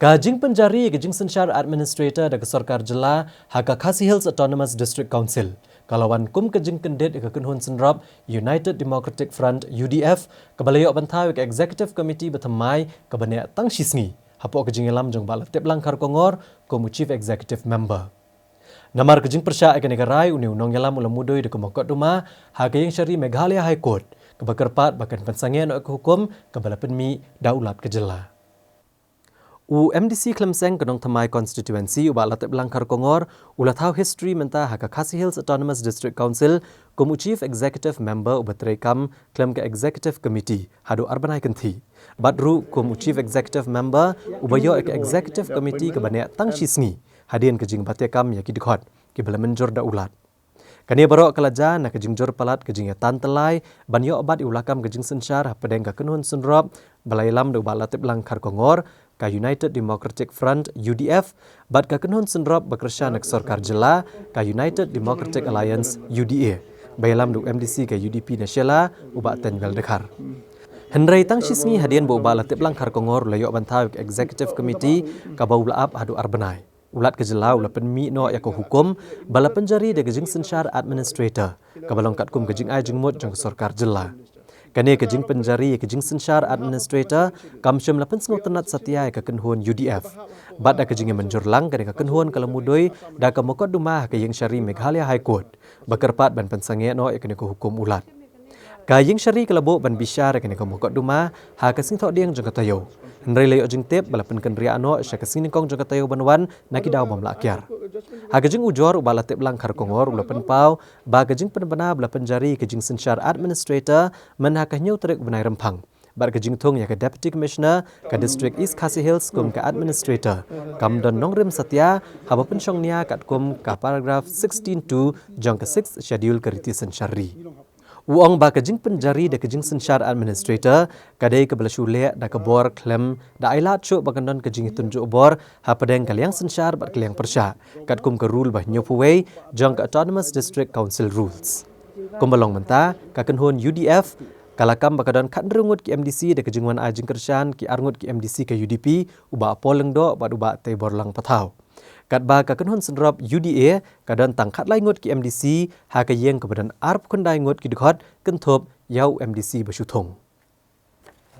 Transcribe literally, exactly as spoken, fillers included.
Ka jingpynjari ka jingsynshar administrator da ka sorkar jylla ha ka Khasi Hills Autonomous District Council ka la wan kum ka jingkyndit ïa ka kynhun synrop United Democratic Front, U D F, kaba la ïoh ban thaw ïa ka Executive Committee bathymmai kaba neh tang shisngi hapoh ka jingïalam jong Bah Latiplang Kharkongor kum u Chief Executive Member. Namar ka jingpyrshah ïa kane ka rai, une u nongïalam u la mudui da ka mukotduma ha ka ïingshari Meghalaya High Court kaba kyrpad ba kan pynsangeh noh ïa ka hukum kaba la pynmih da u Lat ka jylla. U M D C khlem seng ka Nongthymmai Constituency, u Bah Latiplang Kharkongor, u la thaw history mynta ha ka Khasi Hills Autonomous District Council kum u Chief Executive Member uba treikam khlem ka Executive Committee haduh ar bnai kynthih. Bad ruh kum u Chief Executive Member uba ïoh ïa ka Executive Committee kaba neh tang shisngi hadien ka jingbat ïakam ïa ki dkhot kiba la mynjur da u Lat. Kane baroh ka la jia na ka jingjur palat ka jingïatan tyllai ban ïoh bat ïa u lakam ka jingsynshar hapdeng ka kynhun synrop ba la ïalam da u Bah Latiplang Kharkongor, ka United Democratic Front, U D F, bad ka kynhun synrop ba kyrshan na ka sorkar jylla, ka United Democratic Alliance, U D A, ba ïalam da u M D C ka U D P na Shella, u Bah Teiñbel Dkhar. Hynrei tang shisngi hadien ba u Bah Latiplang Kharkongor u la ïoh ban thaw ïa ka Executive Committee kaba u la ap haduh ar bnai, u Lat ka jylla u la pynmih noh ïa ka hukum ba la pynjari da ka jingsynshar administrator kaba long katkum ka jingai jingmut jong ka sorkar jylla. Kane ka jingpynjari ïa ka jingsynshar administrator kam shym la pynsngewtynnat satia ïa ka kynhun U D F. Bad da ka jingïamynjur lang, kane ka kynhun ka la mudui da ka mukotduma ha ka ïingshari Meghalaya High Court ba kyrpad ban pynsangeh noh ïa kane ka hukum u Lat. Ka ïingshari ka la buh ban bishar ïa kane ka mukotduma ha ka sngi Thohdieng jong ka taïew, hynrei la ïoh jingtip ba la pynkynriah noh sha ka sngi Nyngkong jong ka taïew ban wan na ki daw bym lah kiar. Ha ka jingujor, u Bah Latiplang Kharkongor u la pynpaw ba ka jingpynbna ba la pynjari ka jingsynshar administrator myn ha ka hynñiew tarik u bnai Rymphang, bad ka jingthung ïa ka Deputy Commissioner ka District East Khasi Hills kum ka administrator kam don nongrim satia haba pynshong nia katkum ka paragraph sixteen two jong ka Sixth Schedule ka Riti Synshar Ri. U ong ba ka jingpynjari da ka jingsynshar administrator ka dei kaba la shu leh da ka bor khlem da ai lad shuh ba kan don ka jingïatynjuh bor hapdeng ka liang synshar bad ka liang pyrshah, katkum ka rule ba hynñiewphew wei jong ka Autonomous District Council Rules. Kumba long mynta, ka kynhun U D F ka la kam ba ka don khathynriew ngut ki M D C da ka jingwan ai jingkyrshan ki ar ngut ki M D C ka U D P, u Bah Paul Lyngdoh bad u Bah Teiborlang Pathaw. Katba ka kynhun synrop U D A ka don tang khatlai ngut ki M D C ha ka ïing kaba don arphew khyndai ngut ki dkhot, kynthup ïa u M D C ba shu thung.